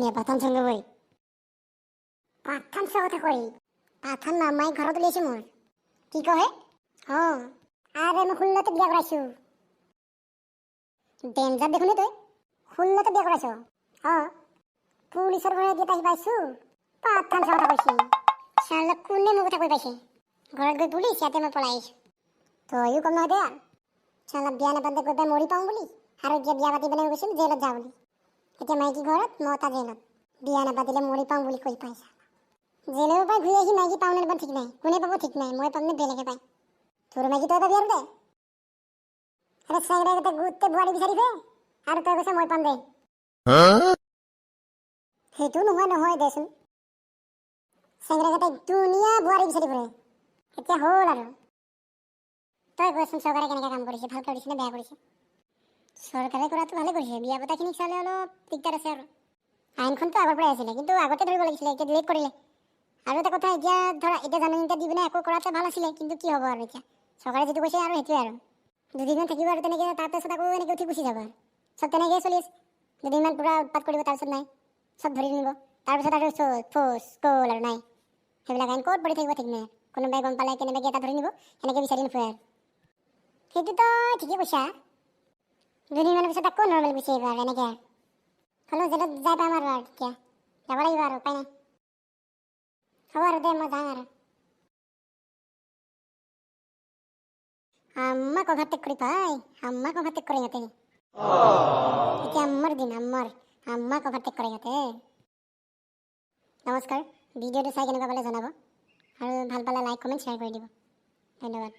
ধুনীয়া পাঠান সংগে বৈ। পাঠান চোৱা কথা কয়, পাঠান মামাই ঘৰত উলিয়াইছে মোৰ। কি কহে? অঁ, আৰে মই 16তে বিয়া কৰাইছোঁ। ডেঞ্জাৰ দেখোন তই, 16তে বিয়া কৰাইছ? অঁ, পুলিচৰ ঘৰত এতিয়া আহি পাইছোঁ, পাঠান চোৱা কথা কৈছি। চালা, কোনে মোৰ কথা কৈ পাইছে? ঘৰত গৈ পুলিচ, ইয়াতে মই পলাই আহিছোঁ। তয়ো কম নহয় দে আৰু। চালা, বিয়া নাপাতে গৈ পাই মৰি পাওঁ বুলি, আৰু এতিয়া বিয়া পাতি পেলাই গৈছিল জেলত যা বুলি। এতিয়া মাইকী ঘৰত, মতা জেলত। বিয়া নাপাতিলে মৰি পাওঁ বুলি কৈ পাইছা। জেলৰ পৰা ঘূৰি আহি মাইকী পাওঁ নে নাপাওঁ ঠিক নাই, কোনে পাব ঠিক নাই, মই পাম নে বেলেগে পায়। তোৰ মাইকী তই পাবি আৰু দে। আৰে, চেংৰা কেইটা গোটেই বোৱাৰী বিচাৰি ফুৰে আৰু তই কৈছ মই পাম দে। সেইটো নোহোৱা নহয় দেচোন, চেংৰা কেইটাই ধুনীয়া বোৱাৰী বিচাৰি ফুৰে। এতিয়া হ'ল আৰু তই কচোন, চৰকাৰে কেনেকৈ কাম কৰিছে? ভাল কৰিছে নে বেয়া কৰিছে? চৰকাৰে কৰাটো ভালে কৰিছে। বিয়া পতাখিনিক চালে অলপ দিগদাৰ আছে আৰু। আইনখনতো আগৰ পৰাই আছিলে, কিন্তু আগতে ধৰিব লাগিছিলে, এতিয়া ডিলেট কৰিলে। আৰু এটা কথা, এতিয়া ধৰা এতিয়া জাননী এটা দি পিনে আকৌ কৰাটো ভাল আছিলে, কিন্তু কি হ'ব আৰু, এতিয়া চৰকাৰে যিটো কৈছে আৰু সেইটোৱে আৰু। দুদিনমান থাকিব আৰু তেনেকৈ, তাৰপিছত আকৌ এনেকৈ উঠি গুচি যাব। আৰু চব তেনেকৈয়ে চলি আছে। দুদিনমান পূৰা উৎপাত কৰিব, তাৰপিছত নাই, চব ধৰি নিব। তাৰপিছত আৰু ফোচ গ'ল আৰু নাই। সেইবিলাক আইন ক'ত পৰি থাকিব ঠিক নাই। কোনোবাই গম পালে কেনেবাকৈ এটা ধৰি নিব, সেনেকৈ বিচাৰি নুফুৰে আৰু। সেইটো তই ঠিকেই কৈছা। দুদিনমানৰ পিছত আকৌ নৰ্মেল গুচি আহিব আৰু এনেকৈ। আৰু হ'লেও জেলত যাই পাম আৰু তেতিয়া যাব লাগিব আৰু, উপায় নাই। হ'ব আৰু দে, মই যাওঁ আৰু। আমাক অভাৰটেক কৰি পাই, আমাক অভাৰটেক কৰে ইহঁতে। এতিয়া আমাৰ দিন, আমাক অভাৰটেক কৰে ইহঁতে। নমস্কাৰ, ভিডিঅ'টো চাই কেনেকুৱা পালে জনাব আৰু ভাল পালে লাইক, কমেণ্ট, শ্বেয়াৰ কৰি দিব। ধন্যবাদ।